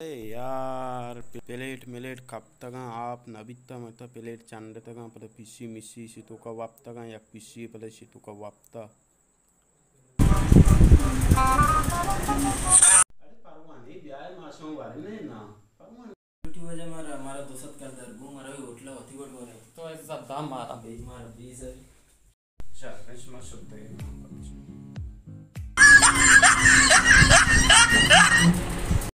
اے یار، plate millet کپتگاں، آپ نہ بیتہ، متا پلیٹ چنڈتگاں، پدا پیسی میسی سی توکا وپتگاں، یک پیسی پدا سی توکا وپتہ۔ ارے پروان، اے بیا، ما شما ورنے نا، پروان۔ ڈیوٹی وجہ مارا، مارا دو سد کر در گو، مارا بھی ہوٹل وتی گوٹ گورے۔ تو عزت دا مارا۔ بے مارا، بے عزت۔ شاہ، شما شتے۔